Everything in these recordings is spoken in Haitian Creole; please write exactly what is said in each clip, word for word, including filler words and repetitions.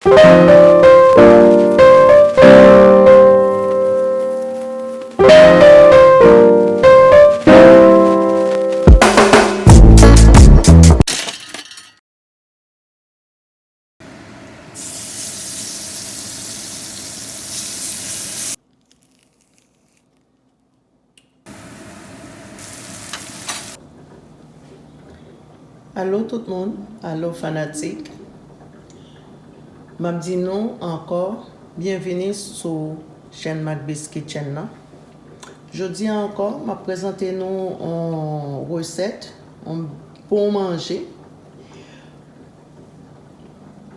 Alo tout moun, alo fanatik. M ap di nou ankò, byenvini sou chèn Macbeth's Kitchen nan. Jodi a ankò, m ap prezante nou yon resèt, yon bon manje.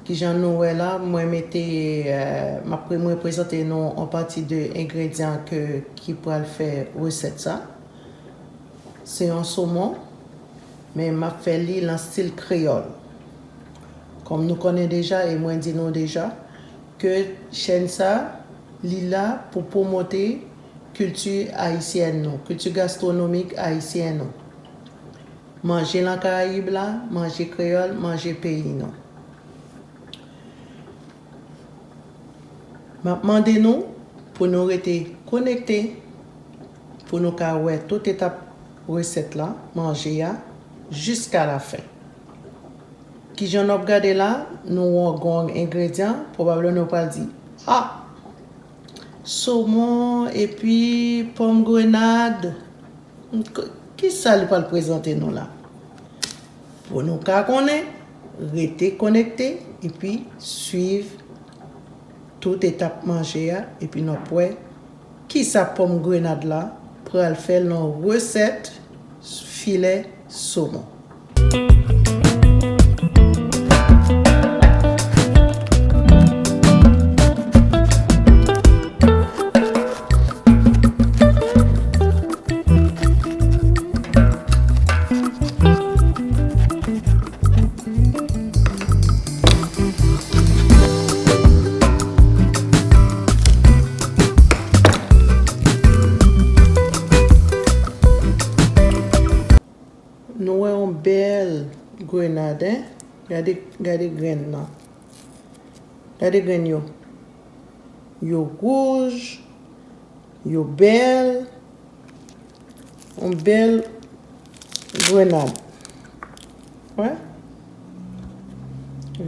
Kijan nou wè la, mwen mete, eh, m ap pre-, mwen prezante nou yon pati de engredyan ke, ki pral fè resèt sa. Se yon somon, men m ap fè li nan stil kreyòl. Kòm nou konnen deja, e mwen di nou deja, ke chèn sa, li la pou pwomote kilti ayisyèn nou, kilti gastwonomik ayisyèn nou. Manje nan Karayib la, manje kreyòl, manje peyi nou. M ap mande nou pou nou rete konekte pou nou ka wè tout etap resèt la, manje a, jiska la fen. Kijan n ap gade la, nou wè yon engredyan, pwobableman nou pral di, "Ah! Somon epi pòmgrenad." K-, kisa li pral prezante nou la? Pou nou ka konnen, rete konekte epi swiv tout etap manje a, epi n ap wè kisa pòmgrenad la pral fè nan resèt filè somon. Nou wè yon bèl grenad, en? Gade, gade grenn nan. Gade grenn yo. Yo wouj, yo bèl. Yon bèl grenad. Wè?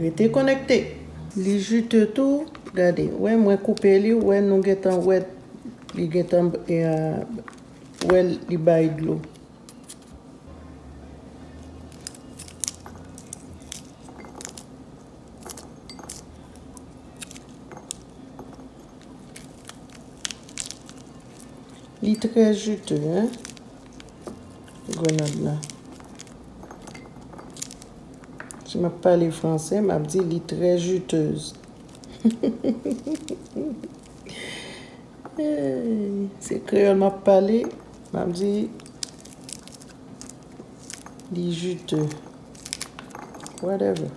Rete konekte. Li jite tou. Gade, wè, mwen koupe li, wè, nou gentan wè, li gentan, eh, wè, li bay dlo. Li trè jite, en, grenad la. Si m ap pale franse, m ap di li trè jitez. Hey, se kreyòl m ap pale, m ap di li jite. Whatever.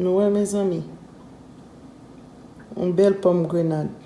Nou wè, mezanmi, yon bèl pòmgrenad.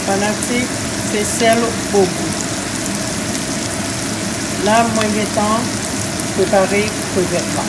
Fanatik, se sèl Ogou. La, mwen gentan prepare krevèt la.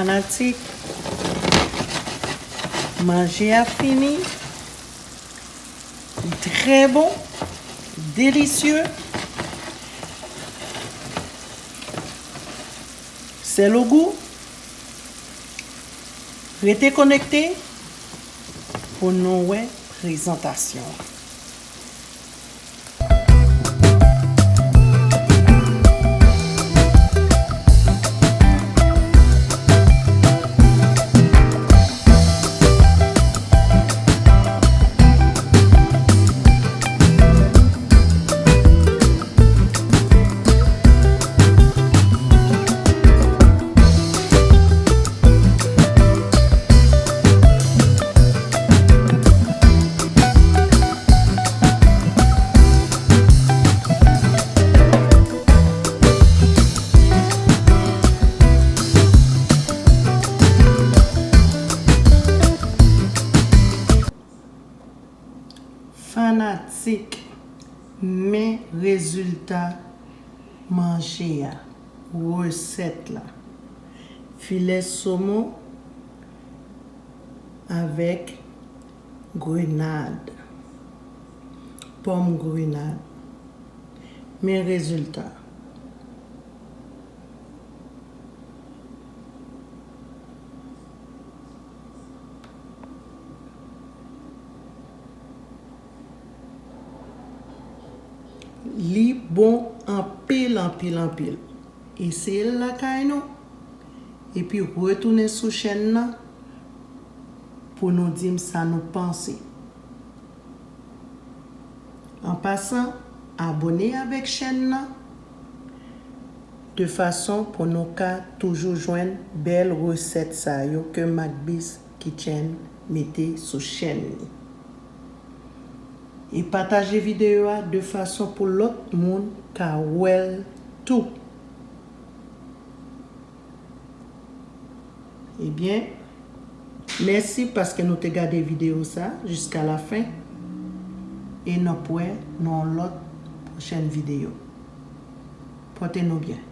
Fanatik, manje a fini. Li trè bon, delisye. Sèl Ogou. Rete konekte pou nou wè prezantasyon an. Men rezilta manje a, resèt la. Filè somon avèk grenad, pòm grenad. Men rezilta. Li bon anpil, anpil, anpil. Eseye l lakay nou. Epi retounen sou chèn nan pou nou di m sa nou panse. An pasan, abone avèk chèn nan de fason pou nou ka toujou jwenn bèl resèt sa yo ke Macbis Kitchen mete sou chèn li. E pataje videyo a de fason pou lòt moun ka wè l tou. Ebyen, mèsi paske nou te gade videyo sa jiska la fen. E n ap wè nan yon lòt pwochèn videyo. Pòte nou byen.